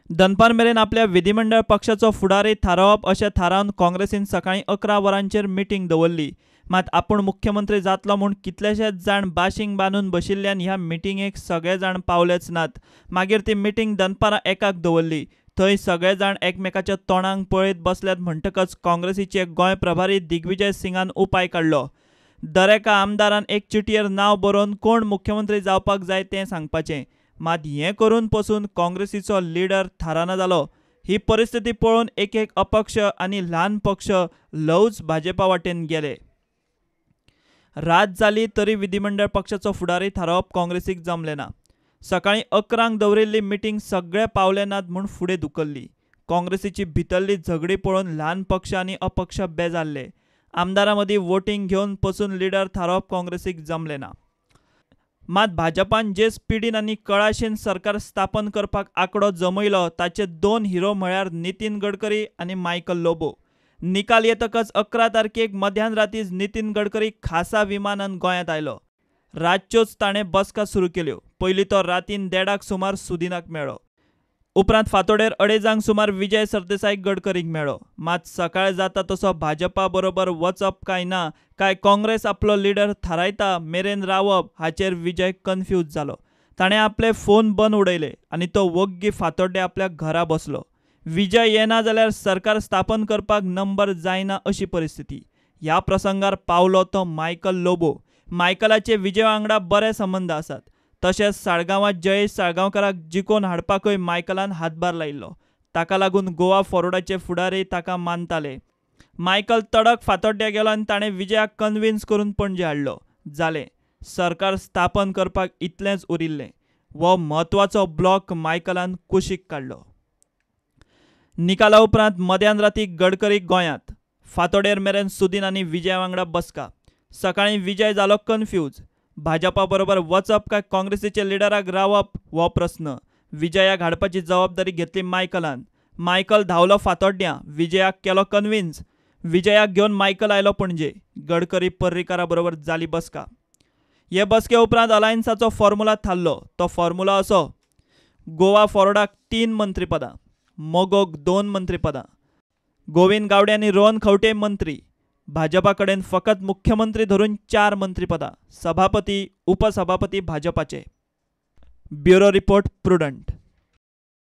दनपार मेरेन आपल्या विधिमंडळ पक्षाचो फुडारी थारावप अशें थारावन काँग्रेसीन सकाळीं 11 वरांचेर मिटींग दवरली. मात आपूण मुख्यमंत्री जातलो म्हूण कितलेशेच जाण बाशींग बांदून बशिल्ल्यान ह्या मिटिंगेक सगळे जाण पावलेच नात. मागीर ती मिटींग दनपारां 1 दवरली. थंय सगळे जाण एकमेकाच्या तोंडांक पळयत बसल्यात म्हणटकच काँग्रेसीचे गोंय प्रभारी दिग्विजय सिंगान उपाय काडलो. दरेका आमदारान एक चिटयेर नांव बरोवन कोण मुख्यमंत्री जावपाक जाय तें सांगपाचें. मात हें करून पसून काँग्रेसीचो लिडर थाराना जालो. ही परिस्थिती पळोवन एक एक अपक्ष आनी ल्हान पक्ष ल्हवूच भाजपा वाटेन गेले. रात जाली तरी विधिमंडळ पक्षाचो फुडारी थारावप काँग्रेसीक जमलें ना. सकाळीं 11 दवरिल्ली मिटींग सगळे पावले नात म्हूण फुडें धुकल्ली. काँग्रेसीची भितरली झगडी पळोवन ल्हान पक्ष आनी अपक्ष बेजारले. आमदारां मदीं वोटींग घेवन पसून लिडर थारावप काँग्रेसीक जमलें ना. मात भाजपान जे स्पिडीन आनी कळाशेन सरकार स्थापन करपाक आंकडो जमयलो ताचे 2 हिरो म्हळ्यार नितीन गडकरी आनी मायकल लोबो. निकाल येतकच 11 तारखेक मध्यान रातीच नितीन गडकरी खासा विमानान गोंयांत आयलो. रातच्योच ताणें बसका सुरू केल्यो. पयलीं तो रातीन 1:30 सुमार सुदिनाक मेळ्ळो. उपरांत फांतोडेर 2:30 सुमार विजय सरदेसाय गडकरीक मेळ्ळो. मात सकाळ जाता तसो भाजपा बरोबर वचप काय ना, काय काँग्रेस आपलो लिडर थारायता मेरेन रावप हाचेर विजय कन्फ्यूज जालो. ताणें आपले फोन बंद उडयले आनी तो वग्गी फांतोड्डे आपल्या घरा बसलो. विजय येना जाल्यार सरकार स्थापन करपाक नंबर जायना अशी परिस्थिती. ह्या प्रसंगार पावलो तो मायकल लोबो. मायकलाचे विजय वांगडा बरे संबंद आसात. तशेंच साळगांवांत जयेश साळगांवकाराक जिखोवन हाडपाकय मायकलान हातभार लायिल्लो. ताका लागून गोवा फॉरवर्डाचे फुडारी ताका मानताले. मायकल तडक फातोड्ड्या गेलो आनी ताणें विजयाक कन्विन्स करून पणजे हाडलो. जालें, सरकार स्थापन करपाक इतलेंच उरिल्लें. हो म्हत्वाचो ब्लॉक मायकलान कुशीक काडलो. निकाला उपरांत मध्यान राती गडकरी गोंयांत. फांतोडेर मेरेन सुदीन आनी विजया वांगडा बसका. सकाळीं विजय जालो कन्फ्यूज. भाजपा बरोबर वचप काय काँग्रेसीच्या लिडराक रावप हो प्रस्न. विजयाक हाडपाची जबाबदारी घेतली मायकलान. मायकल धांवलो फातोड्ड्यां, विजयाक केलो कन्विन्स. विजयाक घेवन मायकल आयलो पणजे. गडकरी पर्रीकारा बरोबर जाली बसका. हे बसके उपरांत अलायन्साचो फॉर्मुला थारलो. तो फॉर्मुला असो: गोवा फॉरवर्डाक 3 मंत्रीपदां, मगोक 2 मंत्रीपदां, गोविंद गावडे आनी रोहन खंवटे मंत्री, भाजपा कडेन फकत मुख्यमंत्री धरून 4 मंत्रीपदां, सभापती उपसभापती भाजपाचे. Bureau report, Prudent.